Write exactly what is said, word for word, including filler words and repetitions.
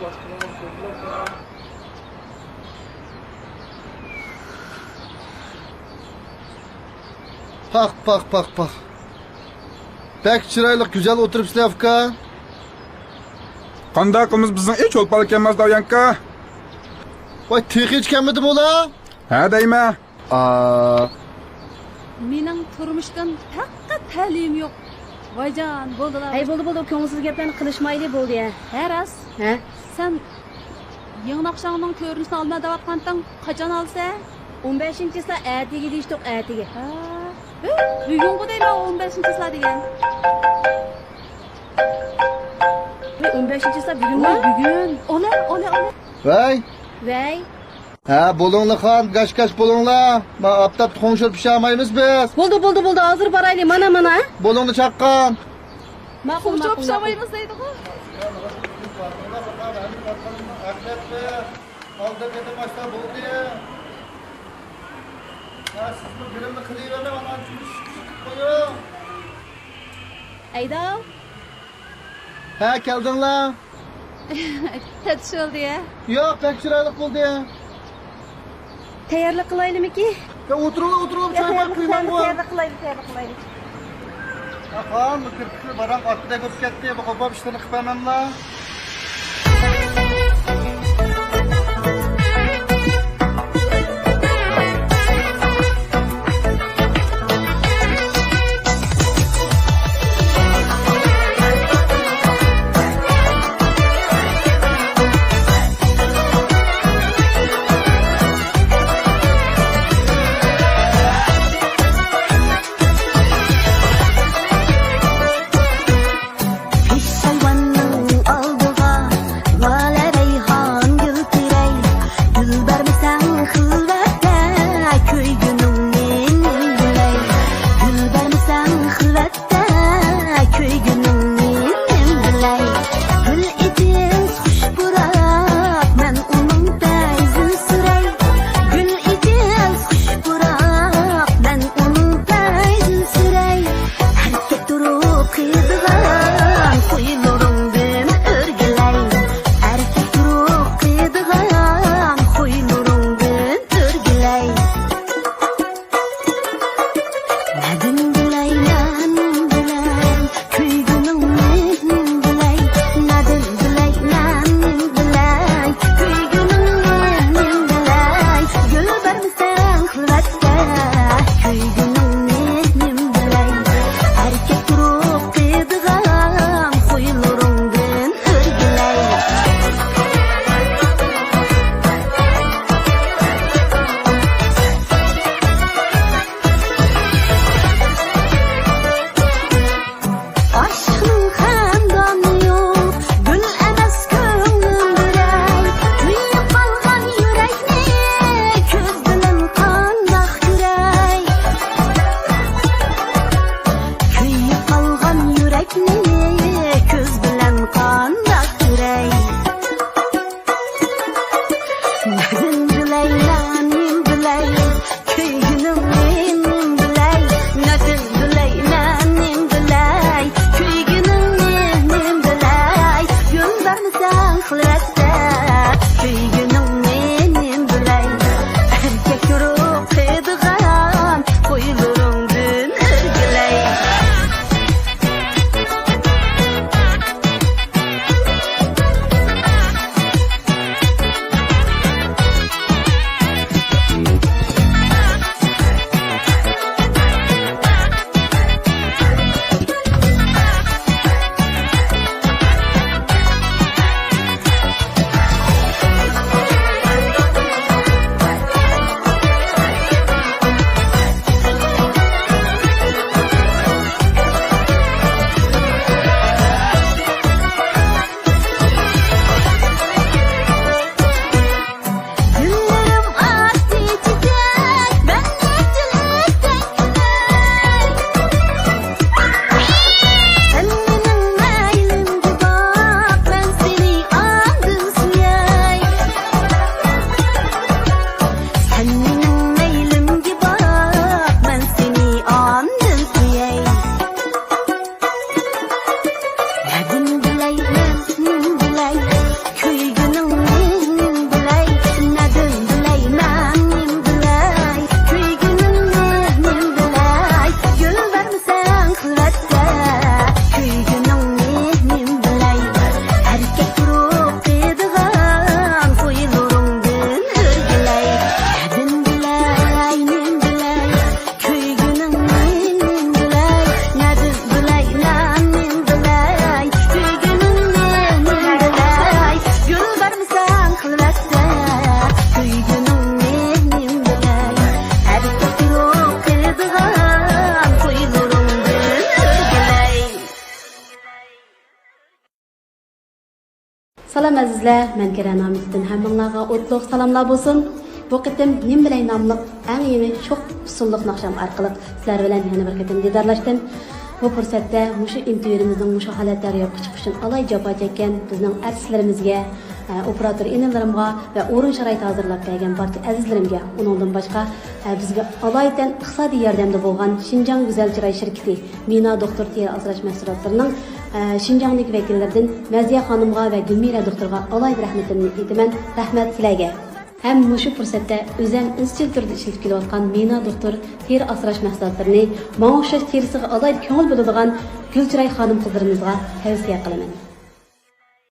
پاخ، پاخ، پاخ، پاخ. بەك چىرايلىق، گۈزەل ئولتۇرۇپسىلەر، ئۇكا. قانداق قىلىمىز، بىزنىڭ ئىش چولپانلىق كەلمەس داۋيانكا. ۋاي، تېخىچە كەلمىدىمۇ ئۇلار؟ ھە دەيمەن. ئا. مېنىڭ تۇرمۇشتىن پەقەت تەلىيىم يوق. ۋايجان، بولدىلا. ھەي، بولدى، بولدى، كۆڭۈلسىز گەپلەرنى قىلىشمايلى، بولدى يا. ھە، راست. ھە؟ سەن يېڭى ناخشاڭنىڭ كۆرۈنۈشىنى ئالىمەن دەۋاتقانتىڭ، قاچان ئالىسەن؟ ئون بەشىنچى چىسلا ئەتىگە دېيىشتۇق، ئەتىگە. ھە؟ بۈگۈنغۇ دەيمەن، ئون بەشىنچى چىسلا دېگەن. ئون بەشىنچى چىسلا بۈگۈنمۇ؟ ۋاي، بۈگۈن. ئولا، ئولا، ئولا. ۋەي. ۋەي. ھە، بولۇڭلار خان، گاش-گاش بولۇڭلار. ما ئاپتاپتا خۇڭشۇر پىشالمايمىز بىز. بولدى، بولدى، بولدى، ھازىر بارايلى، مانا، مانا. بولۇڭلار چاققان. ماقۇل، خۇڭشۇر ماقۇل، ماقۇل. پىشالمايمىز دەيدىغۇ. ئالدىن كېتىپ باشلا بولدى. ھە، سىزمۇ گىرىمنى قىلىۋېرىڭ، ئانا، قويۇڭ. ئەيداۋ. ھە، كەلدىڭلار؟ تەتۈش بولدى يا؟ ياق، بەك چىرايلىق بولدى. تەييارلىق قىلايلىمىكى؟ يا، ئولتۇرۇڭلار، ئولتۇرۇڭلار، يا، چاي بەك تەييارلىق قۇيماڭغۇ. قىلايلى، تەييارلىق قىلايلى، تەييارلىق قىلايلى. يا، خان، بۇ كىرپىكلەر باراڭ ئاتتىدەك بولۇپ كەتتى. بۇ قوپاپ ئىشلىرىنى قىلىپ بەرمەملا. پىشايۋاننىڭ ئالدى سالام ئەزىزلەر، مەن كىرە نامىدىن ھەممىڭلارغا ئوتلۇق سالاملار بولسۇن. بۇ قېتىم نېمە بىلەي ناملىق ئەڭ يېڭى شوخ ئۇسسۇللۇق ناخشام ئارقىلىق سىلەر بىلەن يەنە بىر قېتىم دىدارلاشتىم. بۇ پۇرسەتتە مۇشۇ ئىنتىۋيۇمىزنىڭ مۇشۇ ھالەتتە روياپقا چىقىشى ئۈچۈن ئالاھىدە جاپا چەككەن بىزنىڭ ئەرتىسلىرىمىزگە، ئە، ئوپېراتور ئىنىلىرىمغا ۋە ئورۇن شارائىتى ھازىرلاپ بەرگەن بارچە ئەزىزلىرىمگە، ئۇنىڭدىن باشقا، ئە، بىزگە ئالايىتەن ئىقتىسادىي ياردەمدە بولغان شىنجاڭ گۈزەل چىراي شىركىتى، مىنا دوختۇر تېرە ئاسراش مەھسۇلاتلىرىنىڭ، ئە، شىنجاڭدىكى ۋەكىللىرىدىن مەزىيە خانىمغا ۋە گۈلمىرە دوختۇرغا ئالاھىدە رەھمىتىمنى ئېيتىمەن. رەھمەت سىلەرگە. ھەم مۇشۇ پۇرسەتتە ئۆزەم ئىزچىل تۈردە ئىشلىتىپ كېلىۋاتقان مىنا دوختۇر تېرە ئاسراش مەھسۇلاتلىرىنى، ماڭا ئوخشاش تېرىسىغا ئالاھىدە كۆڭۈل بۆلىدىغان گۈلچىراي خانىم-قىزلىرىمىزغا تەۋسىيە قىلىمەن.